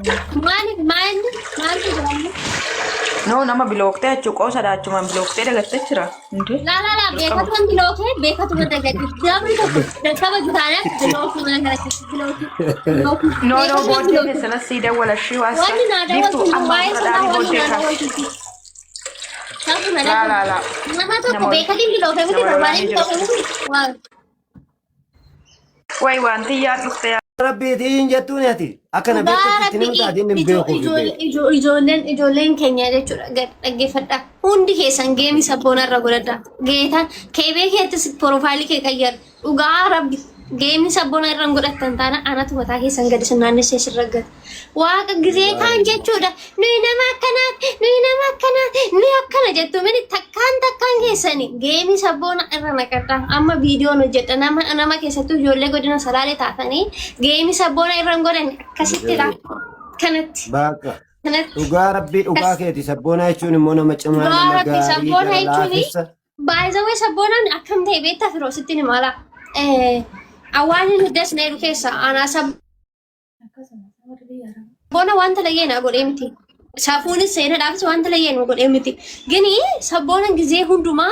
Maaliif maalni maaltu jira amma? No nama bilooktee achuu qoosadha achumaan bilooktee dagattee jira. Hundee. Laa laa laa Jalqaba. beekatu bilookee beekatu madda gadi. Namni tokko kabaju taanaan bilookii mana kana keessa bilookii. Bilookii. No no Beekatu booddee bilookii. keessa sii dawwala shii waasa. Wanni naa Biiftuu dawwaltu amma waa'ee dura sanaa dhaabii wanni booddee naa kaas. dawwaltu. Sabuma Laa dhabu. laa laa. Nama tokko Nama beekatiin bilookee miti nama barbaadeen lolaanii jiru. bilookee miti. Waan. Wayi wanti yaa dhufte yaa. Rabbiitii hin jettuun ati akka na Dhugaa beektutti rabbi nama taateen hin beeku fi beeku. ijoolleen ijoolleen keenya jechuudha gad dhaggeeffadha. Hundi keessan geemii sabboona irra godhadha. Geetaan keebee keettis piroofaayilii kee qayyar. Dhugaa rabbi geemii sabboona irra hin godhattan taana anatu mataa keessan gadi sin naannessee sin raggata. Waaqa gizee kaan jechuudha. Nuyi nama akkanaati, nuyi nama akkanaati, nuyi akkana jettu mini takkaan takkaan keessani geemii sabboona irra naqadha. Amma viidiyoon hojjedha nama nama keessattuu ijoollee godina salaalee taatanii geemii sabboona irra hin godhan akkasitti dha. Kanatti Bakka kanatti. dhugaa rabbii dhugaa Akkas. keeti sabboonaa jechuun immoo nama cimaa Dhugaa nama rabbi gaarii sabboona gara jechuun laafessa. baay'ee sabboonaan akkam ta'e beektaa firoo sitti ni mala. Awwaanni nu dasneeru keessa anaa sab Sabboona wanta layyee naa godhee miti. Safuunis seenadhaafis wanta layyee nu godhee miti. Gini sabboona gizee hundumaa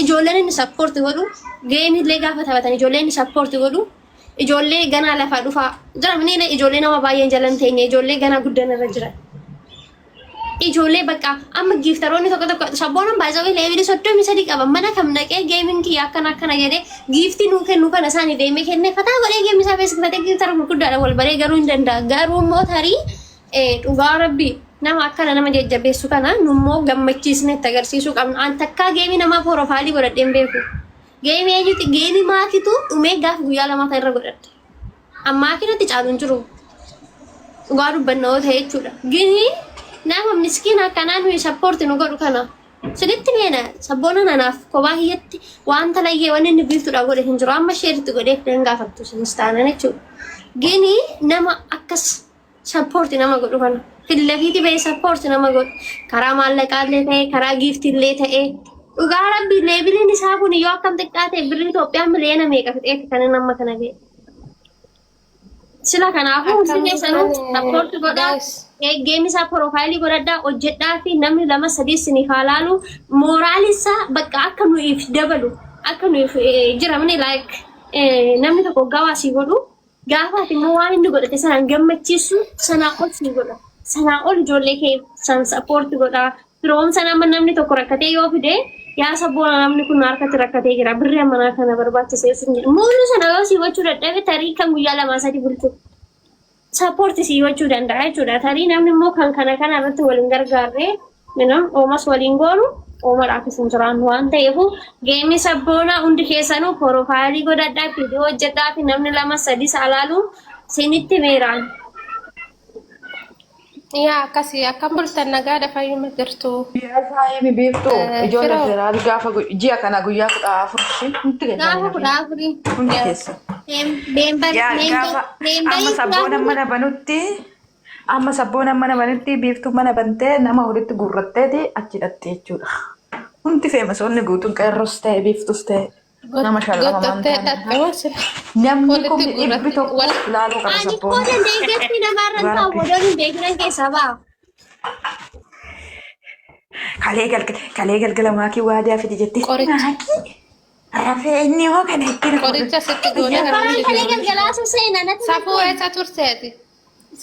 ijoolleen inni sappoorti godhu geemillee gaafa taphatan ijoolleen inni sappoorti godhu ijoollee ganaa lafaa dhufaa jira mini ijoollee nama baay'een jalan teenye ijoollee ganaa guddan irra jiran. Ijoollee bakka amma giiftaroonni tokko tokko sabboonan baay'ee leevilii 33 qaba mana kam naqee geemiin kiyya akkana akkana jedhee giiftii nuu kennu kana isaanii deemee kennee fataa godhee geemii isaa beeksifatee giiftara gurguddaadha wal baree garuu hin danda'a garuu immoo tarii dhugaa rabbii nama akkana nama jajjabeessu kana nummoo gammachiisne itti agarsiisuu qabna an takkaa geemii namaa porofaayilii godhadhee hin beeku geemii eenyuti geemii maakitu dhumee gaafa guyyaa lamaa ta'e irra godhadhe. Ammaa kanatti caalu hin jiru. Dhugaa dubbanna yoo ta'e jechuudha. Gini nama miskiina akkanaa nuyi sappoorti nu godhu kana. Sinitti meena sabboona nanaaf kophaa hiyyatti wanta layyee wanni inni biiftuudhaan godhe hin jiru. Amma sheeritti godhee fidan gaafattu isinis taanan jechuudha. Gini nama akkas sappoorti nama godhu kana. Fillafiiti ba'ee sappoorti nama godhu. Karaa maallaqaallee ta'e karaa giiftiillee ta'e. Dhugaa rabbi leebiliin isaa kun yoo akkam xiqqaa ta'e birrii Itoophiyaa miliyoona meeqa fixeeti kan inni amma kana ga'e. Sila kanaafuu hundi Akkam keessanuu jirtan sappoorti godhaa. guys? Geemii isaa piroofaayilii godhadhaa hojjedhaa fi namni lama sadii isiniif haa laalu. Mooraalii isaa bakka akka nuyiif dabalu akka nuyiif jiramne like namni tokko gawaa sii godhu gaafa ati immoo waan inni godhate sanaan gammachiisu sanaa ol sii godha. Sanaa ol ijoollee kee san sappoorti godhaa. Firoomsan amma namni tokko rakkatee yoo fide yaa sabboona namni kun harkatti rakkatee jira birri ammanaa kana barbaachisee sin jedhu. Muuluu sana yoo sii gochuu dadhabe tarii kan guyyaa lamaa sadi bulchu sappoorti sii gochuu danda'a jechuudha. Tarii namni immoo kan kana kana irratti waliin gargaarree minam oomas waliin goonu oomadhaafis hin jiraannu waan ta'eef geemii sabboonaa hundi keessanuu porofaayilii godhadhaa viidiyoo hojjedhaa fi namni lama sadis alaalu sinitti meeraan. Yaa akkasii akkam bultan nagaadha fayyuma jirtu. Yaa faayimi biiftuu ijoollee Firoo federaal gaafa ji'a kana guyyaa 14 ishee hundi keessan Gaafa hin kudha hafin afurii. hundi keessa. Meembar Yaa meembar gaafa amma meembarii kudha sabboona afurii. mana banutti amma sabboona mana banutti biiftuu mana bantee nama walitti guurratteeti achi dhaqxe jechuudha. Hundi feemasoonni guutuun qeerros ta'e biiftus ta'e nama shallama maan gottattee taane dhaqxe moo sila namni walitti kumni dhibbi guurratti tokko wal laaluu qaba Ani koo sabboona. danda'e gatti namarra Dhugaa taa'u rabbi. odoon hin beekinan keessaa ba'a. Kalee galgala kalee galgala maakii waadaa fidi jettee qoricha maakii rafee inni hoo kana ittiin qoricha sitti goone guyyaa kana Caffaraan hundi kalee keenya. galgalaa sun seenaa natti Safuu natti. eessa turteeti?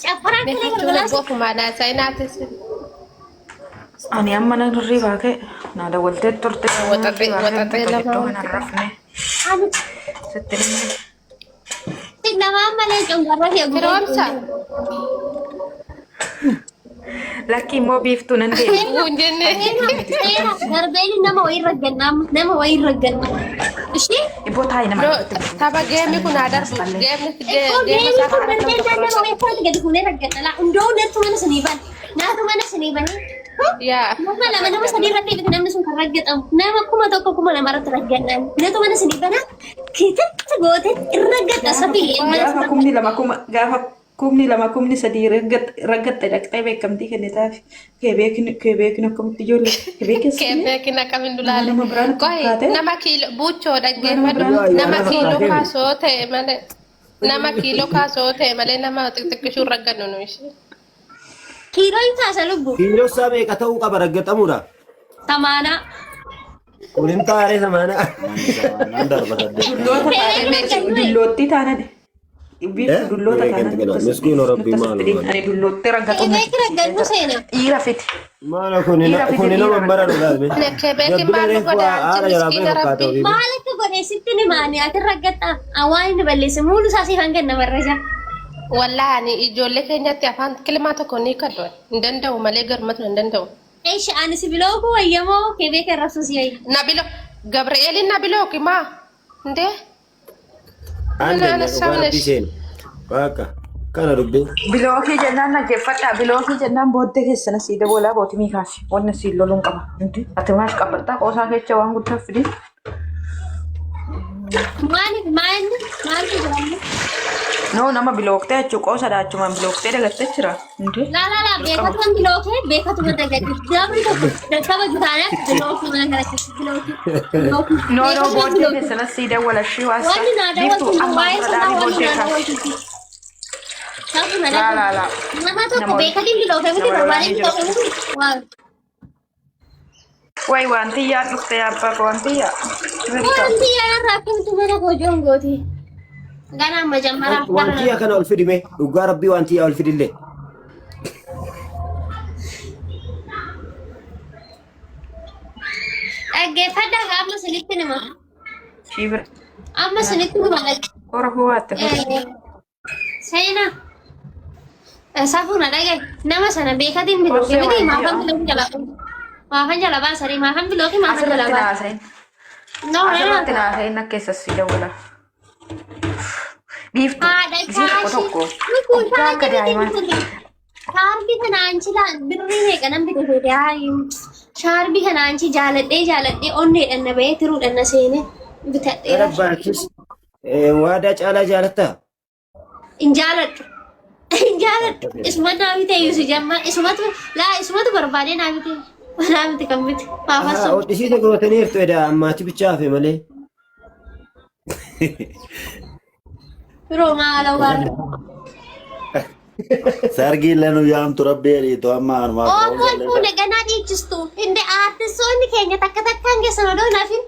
Caffaraan kalee Meeqachuu galgalaa sun lubbuu saayinaatis Ani amma nan hirribaa ka'e naa dawwaltee turte nan waxaxee hirribaa ka'e waxaxee xiqqoo lama jettoo kana walitti hin rafne ani sitti himne. lamaan malee congarra kee gubee Firoomsa Lakki immoo biiftuu nan deema. hin jenne Seena seena darbeeni nama wayii ragganna amma nama wayii ragganna. Ishee Ibboo taa'i nama No, irratti bilbilti. tapha geemii kun haa darbu. Asxallee. Geemni Ekkoo geema geemii isaa kun kana darbee tokko nama wayii akkanatti gadi fuunee ragganna laa hundoo nattu mana sinii bane naatu mana sinii bane. Yaa Nama lama nama sadii irratti miti namni sun kan raggatamu nama 1000 2000 irratti raggannaan natu mana sinii bana kititti gootee irra gadda sabii mana Gaafa sinii kumni lama kuma gaafa kumni lama kumni sadii raggatte dhaqxee beekamtii kennitaaf. Kee beekni kee beekni akkamitti ijoollee kee beekeessa Keebeekin akkamiin nama dulaale. nama biraa natti Qohi fakkaate nama kiiloo buuchoo nama nama dhaggeeffadhu. biraa natti Nama fakkaate. kiiloo kaasoo ta'e malee nama kiiloo kaasoo ta'e malee nama xixiqqishuu raggannu nu ishee. Kiiloo hin kaasa lubbu. Kiiloo isaa meeqa ta'uu qaba raggaxamuudha? Samaanaa. Kun hin taane samaana. Naan darba saddeet. Dulloota taanaan dulloottii taanaan. Biiftuu dulloota taanaan. Miskiina Rabbii maal Ani dullootti raggaxu. Kebeeki raggannu seena. Dhiira fiti. Maala kun kun nama hin baranu laame. Kebeeki maal nu godhe anchi miskiina Rabbii. Maal akka godhe sitti himaani ati raggatta waan inni balleesse muulu isaa siif hanga nama raja. Wallahi ani ijoollee keenyatti afaan kilimaa tokko ni kadhu. Hin danda'u malee garmatu hin danda'u. Eish ani si bilooku wayyamoo kebeeki arrabsu si wayya. Nabilo Gabri'eelin nabilooki maa? Indee? Aan dhugaa Rabbii seenu. Waaqa kana dubbii. Bilookii jennaan dhaggeeffadhaa. Bilookii jennaan booddee keessana sii dabalaa bootimii kaasi. Wanni sii loluun qaba. Ati maal qabattaa qoosaa keessa waan guddaa fidi. Maaliif maalni maaltu jira amma? No nama bilooktee jechuu qoosadha achumaan bilooktee dagattee jira. Laa laa laa beekatu kan bilookee beekatu kan dagatte. Namni tokko kabaju taanaan bilookii mana kana keessa bilookii. Bilookii. No no Beekatu kan booddee bilookii. keessana sii dawwala shii waasa. Wanni naa Biiftuu daawwatu amma waa'ee dura sanaa dhaabii wanni booddee naa kaasi. daawwatu. Sabuma Laa laa laa. Nama tokko Nama beekatiin bilookee miti nama barbaadeen lolaanii jiru. bilookee miti. Waa. Wayi wanti yaa dhufte yaa abbaa koo wanti yaa. Wanti yaarraa akkamitti mana koo jongooti. Ganaa majammaraa. Wanti yaa kana ol fidime dhugaa Rabbii wanti yaa ol fidillee. Dhaggeeffadhaa amma sinitti nima. Shii bira. Amma sinitti nima. Kora huwaatte. Seenaa. Safuuna dhagaye nama sana beekatiin bilookee miti maafan bilookii jala maafan jala baasanii maafan bilookii maafan jala Asirratti baasa. naasa'in. No, no, Asirratti no. naasa'in akka keessa sii dawwala. Biiftuu Haadha isii tokko shaashii. tokko. Nuku Waggaa akka daa'imaa. Shaarbii kana anchi birrii meeqa nan bite fedhe haayu. Shaarbii kana anchi jaaladhee jaaladhee onneedhaan na bahee tiruudhaan na seene bitadhee. Gara baachis waadaa caalaa jaalattaa? Hin jaaladhu. Hin jaaladhu. Isuma naa bite iyyuu jamma isumatu laa isumatu barbaadee naa bite. Naa bite kan bite. Maafas sun. Hodhisiisa gootaniirtu edaa ammaati bichaa hafe malee. Firoo maala waan. Sargiin lanu yaamtu rabbi jedhiitu amma anumaaf Oo kolfuun ganaa dhiichistu. Hinde aartistoonni keenya takka takkaan keessan odoo hin hafin.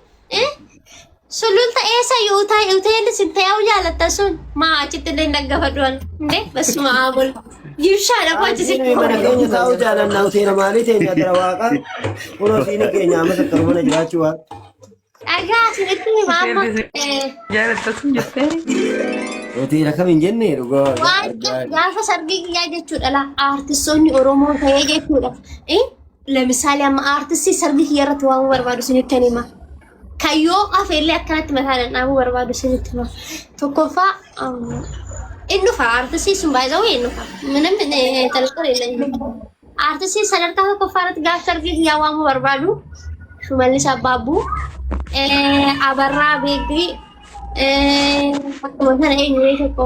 Sululta eessa uteelli sin ta'uu jaalatta sun maa achitti illee hin dhaggafadhu an. Hinde basuma aabol. Jibshaadha koo achi Sitti mana keenya taa'uu jaalannaa hoteela maalii teenya gara waaqa. Kunoo siini keenya amma sakkaru mana jiraachuu waaqa. Dhagaa isinitti hima amma. Jaalatta sun jettee. Hoteela kam hin jenne dhugaa waaqa Waan argaa. gaafa sargii kiyyaa jechuudha laa aartistoonni Oromoo ta'ee jechuudha. Lamisaali amma aartistii sargii kiyya irratti waamuu barbaadu isinitti hima. Kayyoo afeellee akkanatti mataa dhadhaabuu barbaadu isinitti hima. Tokkoffaa inni dhufa aartistii sun baay'ee inni dhufa. Minim talqara illee. Aartistii sadarkaa tokkoffaa irratti gaafa sargii kiyyaa waamuu barbaadu Shimallis Abbaabbuu, Abarraa Beekrii, akkuma kana eenyu tokko.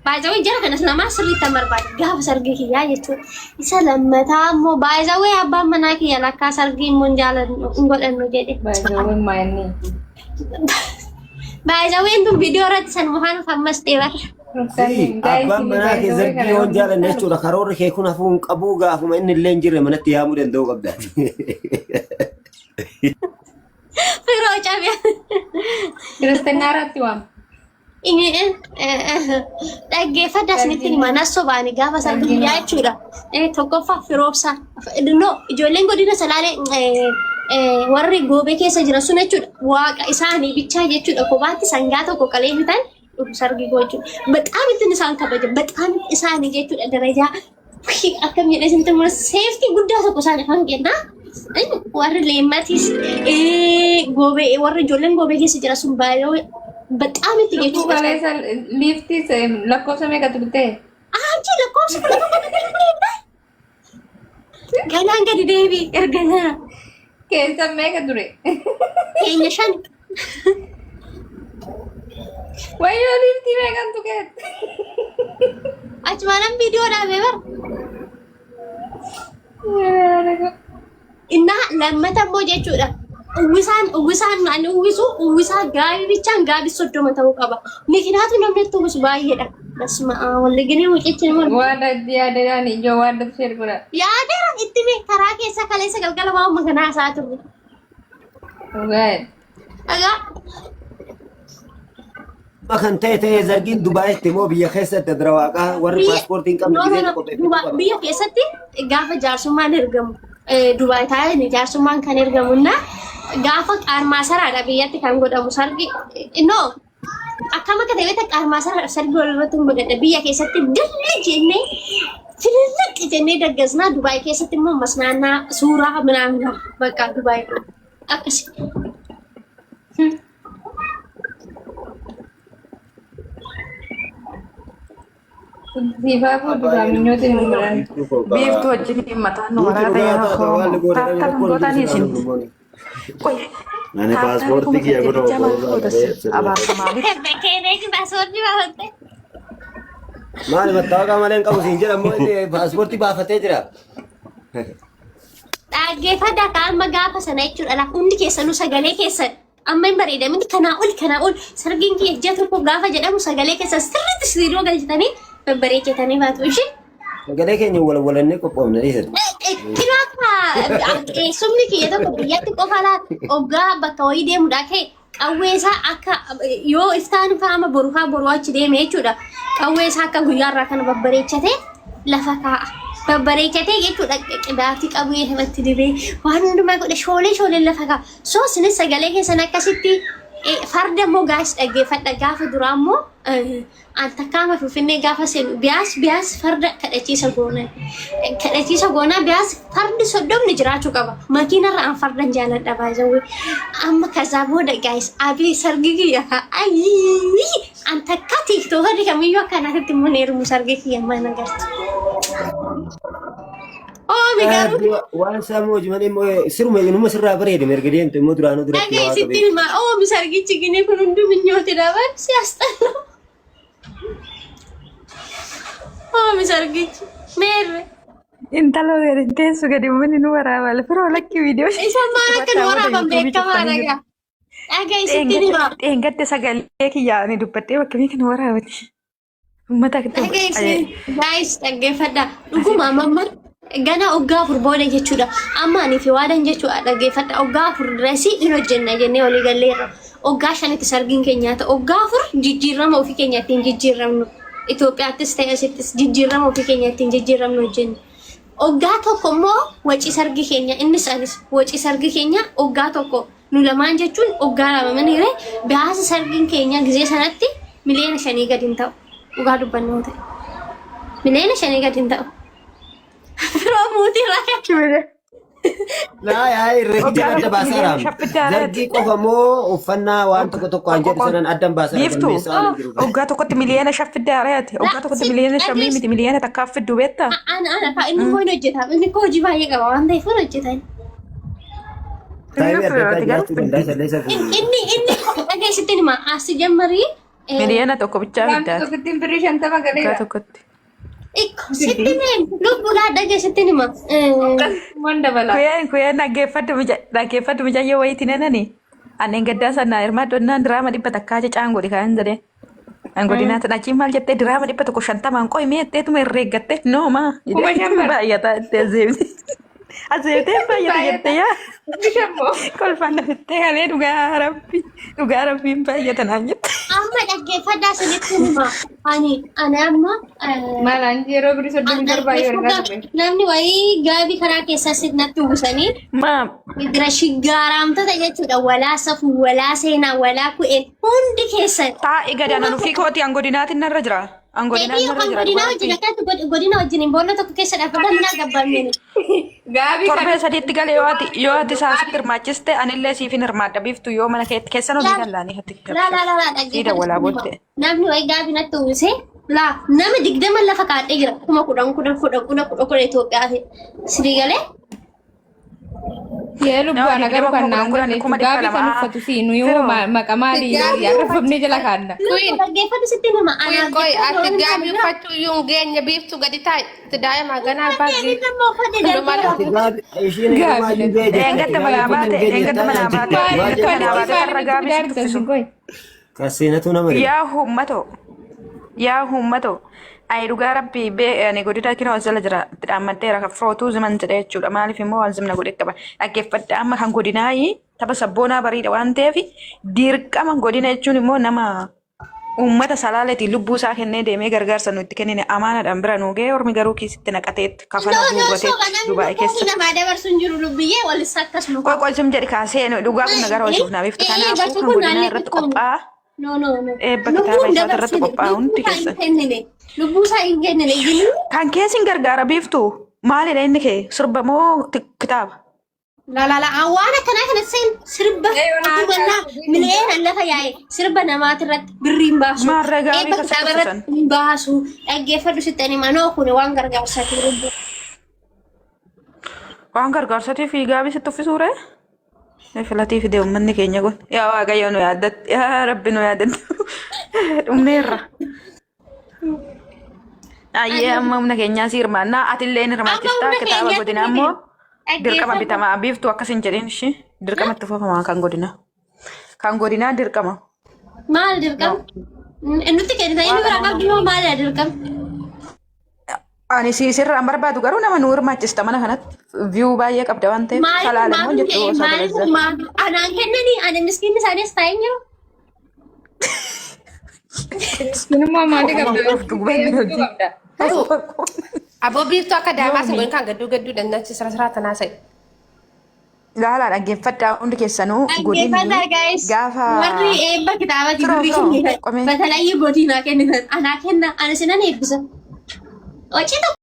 Baay'ee jara kanas namaa sirriitti kan barbaadu gaafa sargii kiyyaa jechuudha. Isa lammataa immoo baay'ee abbaan manaa kiyya lakkaa sargii immoo hin jaalannu hin godhannu jedhe. Baay'ee maayinni. Baay'ee tun viidiyoo irratti san muhaan ammas ta'e bara. Abbaan manaa kee zargii yoon jaalanne jechuudha. Karoorri kee kun hafuu hin qabu gaafuma inni illee hin jirre manatti yaamuu danda'uu qabda. Firoo cabee. Kiristinnaa irratti waam. Dhaggeeffadhaa isinitti hima nas sobaani gaafa sargii kiyyaa jechuudha. Tokkoffaa firoobsaa. No ijoolleen godina salaalee warri goobee keessa jiran sun jechuudha. Waaqa isaanii bichaa jechuudha. Kophaatti sangaa tokko qalee bitan dhufu sargii koo jechuudha. Bexaam ittiin isaan kabaja. Bexaam isaanii jechuudha darajaa akkam jedhee isinitti hima seeftii guddaa tokko isaaniif hanqinna. Warri leemmatis goobee warri ijoolleen goobee keessa jira sun baay'ee bexaam itti Lubbuu jechuudha. kaleessa liiftii lakkoofsa meeqa turte? Achi lakkoofsa 11. Ganaan gadi deebi erga sana. Keessa meeqa ture? Keenya shan. Wayyoo liiftii meeqan tuqeet? Achumaanan viidiyoo dhaabee bara. Innaa lammata immoo jechuudha. Uwwisaan uwwisaan ani uwwisu uwwisaa gaabii bichaan gaabii 30 ta'uu qaba. Mikinaatu namni itti uwwisu baay'eedha. Basma walli gini mucichi nama. Waan addi yaadadhaan ijoo waan dhabsee ergudha. Yaadara itti mee karaa keessa kaleessa galgala waan maganaa isaa turre. Dhugaa. Dhagaa. Amma kan ta'e ta'e zargiin Dubaayitti immoo biyya keessatti adra waaqaa warri paaspoortii hin qabne No, no, gisee no. qopheeffachuu qaba. Biyya keessatti gaafa jaarsummaan ergamu Dubaay taa'ee jaarsummaan kan ergamu na gaafa qaarmaa saraadha biyyatti kan godhamu sargi no akkam akka ta'e beektaa qaarmaa saraadha sargi walirratti hin godhadha biyya keessatti dilli jennee filliq jennee daggasnaa Dubaay keessatti immoo masnaannaa suuraa minaaminaa bakka Dubaay akkasi. Siifaa fuuldura minyootiin hin godhan. Biiftuu wajjin mataan nu Duuti waraata dhugaa yaa taata waan Oromoo. goone Taaptaap rakkoon gootanii isin. Qoy. Ani Taaptaap paaspoortii kuma kiyya saddeet kunoo bichaa maal boorsaa gootas qabee abaarsa maaliif? Beekee paaspoortii baafatte. Maali mattaawaqaa malee hin qabu siin jedhamu paaspoortii baafatee jira. Dhaggeeffadhaa ka amma gaafa sana jechuudha. Lafa hundi keessanuu sagalee keessan amma hin bareeda miti kanaa ol kanaa ol sargiin kiyya ji'a tokko gaafa jedhamu sagalee keessan sirriitti istiidiyoo galchitanii babbareechatanii baatu ishee. Sagalee keenya wal walannee qophoofna dhiisan. Kinoota eessumni kiyya tokko biyyatti qofa laata oggaa bakka wayii deemudhaa ka'e qawwee isaa akka yoo iftaan fa'aa amma boru fa'aa boru achi deeme jechuudha. Qawwee isaa akka guyyaarraa kana babbareechatee lafa kaa'a. Babbareechatee jechuudha qibaatii qawwee kanatti dibee waan hundumaa godhe shoolee shoolee lafa kaa'a. So isinis sagalee keessan akkasitti farda immoo gaas dhaggeeffadha gaafa duraa immoo An takkaama Finfinnee gaafa seenu biyaas biyaas farda kadhachiisa goona. Kadhachiisa goonaa biyaas fardi 30 jiraachuu qaba. Makiinarra an fardan jaaladha baay'ee. Amma kazaa booda gaayis abii sargi kiyya kaa ayyii an takka tiiktookarri kamiyyuu akka anaatitti immoo hin heerumu sargi kiyya amma hin agartu. Oomi garuu Waan saamuu hojii malee immoo siruma inuma sirraa bareede erga deemte immoo duraanuu duratti dhaga'i waa sitti qabeessa. hima oomi sargichi ginee kun hunduu minyooti dhaban si asxaloo. Oomi sargichi meerre. Intala gadi teessu gadi uummanni nu waraaba. Firoo lakkii viidiyoo. Isa maal akka nu waraaban beekamaa dhagaa. Dhaga'i sitti hima. Dheengadde sagalee kiyyaa ani dubbadhee bakka meeqa nu waraabati. Uummata akka Dhageessi guys dhaggeeffadha. Dhuguma amma amma gana oggaa 4 booda jechuudha. Amma ani fi waadan jechuudha dhaggeeffadha. Oggaa 4 direesii hin hojjenna jennee walii galleerra. Oggaa 5tti sargiin keenya ta'a. Oggaa 4 jijjiirama ofii keenya ittiin jijjiiramnu. Itoophiyaattis ta'e asittis jijjiirama ofii keenya ittiin jijjiiramnu hojjenna. Oggaa 1 immoo wacii sargii keenya innis anis wacii sargii keenya oggaa 1 Nu lamaan jechuun oggaa 2 maniire biyaasa sargiin keenya gizee sanatti miliyoona 5 gadi hin ta'u. Dhugaa dubbanna yoo ta'e. Miliyoona 5 gadi hin ta'u. Firoo muutii irraa Laa yaa irreecha adda baasaara. Zargii qofa moo uffannaa waan tokko tokko an jedhu sanan addan baasaara Biiftuu galmeessaa waan hin jiru. waggaa tokkotti miliyoona 5 fiddaa re'ate. Waggaa tokkotti miliyoona 5 miti miliyoona 1 fiddu beektaa? Ana ana fa'a inni koo hin hojjeta. Inni koo hojii baay'ee qaba waan ta'eef hin hojjeta. Taayimii adda addaa jiraachuu danda'a isallee isa Inni inni dhageessitti hima asi jammarii Miliyoona 1 bichaa Waan fiddaati. tokkottiin birrii 50 Waggaa galeera. tokkotti. Sitti mee lubbuudhaa dhageessitti hima. Waan dabala. Kuyyaan kuyyaan dhaggeeffadhu mijayyoo wayiitiin enani. Anneen gaddaa sanaa hirmaadhu diraama 100 cacaan godhi kan jedhee. An godinaa tan achiin maal jettee diraama 150n qoy mee jetteetuma herreeggatte noomaa. 5,000 bara. Baay'ataa jettee azeebte. Azeebtee baay'ata jette yaa. Bishaan moo? Kolfaan lafittee galee dhugaa rabbi dhugaa rabbiin baay'ata naan jette. Amma dhaggeeffadhaa isinitti hima. Ani amma Maal anji yeroo birrii 37 yoo argaa ture. Namni wayii gaabii karaa keessaa natti uwwisanii Maam Midira shiggaaraamtota jechuudha. Walaa safuu, walaa seenaa, walaa ku'een hundi keessan. Taa'i gadi anan ofii kooti an godinaatiin narra jira. An godinaan Deebii narra yookaan jira. godinaa wajjin akkatti godina wajjin hin boolla tokko keessa dhaabbatan minaa gabbaameen. Gaabii Torbee kana sadiitti gale yoo ati saasitti hirmaachiste anillee siif hin hirmaadha biiftu yoo mana keetti keessan hojii gallaanii hatti Laa laa laa laa sii dawwalaa booddee. Namni wayii gaabii natti uwwisee laa nama 20 lafa kaadhee jira. 10,000 10,000 10,000 10,000 10,000 Itoophiyaa fi sidii galee. Yee lubbaan Nama agaruu 20 kan naan 10,000 godhan kuma jechuudha. dhibba Gaabii kan lama. uffatu si nu yoo Firoo. maqa maalii arrafamnee jala kaanna. Queen, Dhaggeeffadhu sitti hima. Queen qoy ati gaabii uffachuu iyyuu hin geenye biiftuu gadi taa'i. Itti daa'ima ganaa baagii. Hundumaa Ati gaabi ishiin Gaabii heerumaa hin Dheengadda manaa baate dheengadda manaa baate dheengadda manaa baate Maali har'a gaabii si maali tuffisu. qoy. Kaseenatu nama dhiba. Yaa uummatoo. Yaa uummatoo ayi dhugaa rabbii bee ani godina kina jala jira itti dhaammadheera kan firootuu ziman jedhe jechuudha maaliif immoo waan zimna godhe qaba dhaggeeffadha amma kan godinaayi tapha sabboonaa bariidha waan ta'eef dirqama godina jechuun immoo nama uummata salaaleetiin lubbuu isaa kennee deemee gargaarsa nu itti kennine amaanaadhaan bira nuu ga'e ormi garuu kiisitti naqateetti kafana No, no, guurrateetti soba namni Dubaa'ee lubbuu keessa. namaa dabarsu hin jiru lubbiyyee walis akkasuma. Qoy qoy sim jedhi kaasee nu dhugaa kun nagara hoisuuf naaf iftu kanaafuu kan godinaa irratti qophaa'a. No, no, no. Eebba kitaaba isaati irratti qophaa'u hundi Lubbuu isaa hin keessan. kennine. Lubbuu isaa hin kennine. Gini Kan keessin gargaara biiftuu maalidha inni kee sirba moo kitaaba? la la la waan akkanaa kana seen sirba otumannaa miliyoonaan lafa yaa'e sirba namaati irratti birrii hin baasu. Maarree gaarii Eebba kan kitaaba irratti sirbisan. hin baasu. Dhaggeeffadhu sitti ani manoo kun waan gargaarsaati lubbuu. Waan gargaarsatii fi gaabii sitti uffisuu ree? Filatii fide uummanni keenya kun. Yaa Waaqayyo nu yaadadhu. Yaa Rabbi nu yaadadhu. Dhumneerra. Ayyee amma humna keenyaa si hirmaannaa. Atillee ni Amma hirmaachistaa. humna Kitaaba keenyaatti godinaa immoo dirqama dhaggeeffadhu. bitamaa. Biiftuu akkas hin jedhin ishee. Dirqama itti fufamaa kan godinaa. Kan godinaa dirqama. Maal dirqama? Nutti kennita inni biraa qabdu moo maalidha dirqama? Ani si sirraan barbaadu garuu nama nu hirmaachista mana kanatti. Viyuu baay'ee qabda waan ta'eef. Maaliif Salaala immoo maaf jettu osoo maaliif balleessan. maaf anaan kennanii ani miskiinni isaaniis taa'ee jiru. Kunimmoo maalii Ofuma qabda? quuftu gubanni hojii. Qabda. Aboo biiftuu akka daamaa sin godhin kan gadduu gadduu dandachi sira siraa tanaa sa'i. Gaalaa dhaggeeffadhaa hundi keessanuu godinni Dhaggeeffadhaa guys. gaafa Warri eebba kitaabati Firoo birrii firoo kennitan. qomee Batalayyii godinaa kennitan. Anaa kenna ani sinan eebbisa. Hojii tokko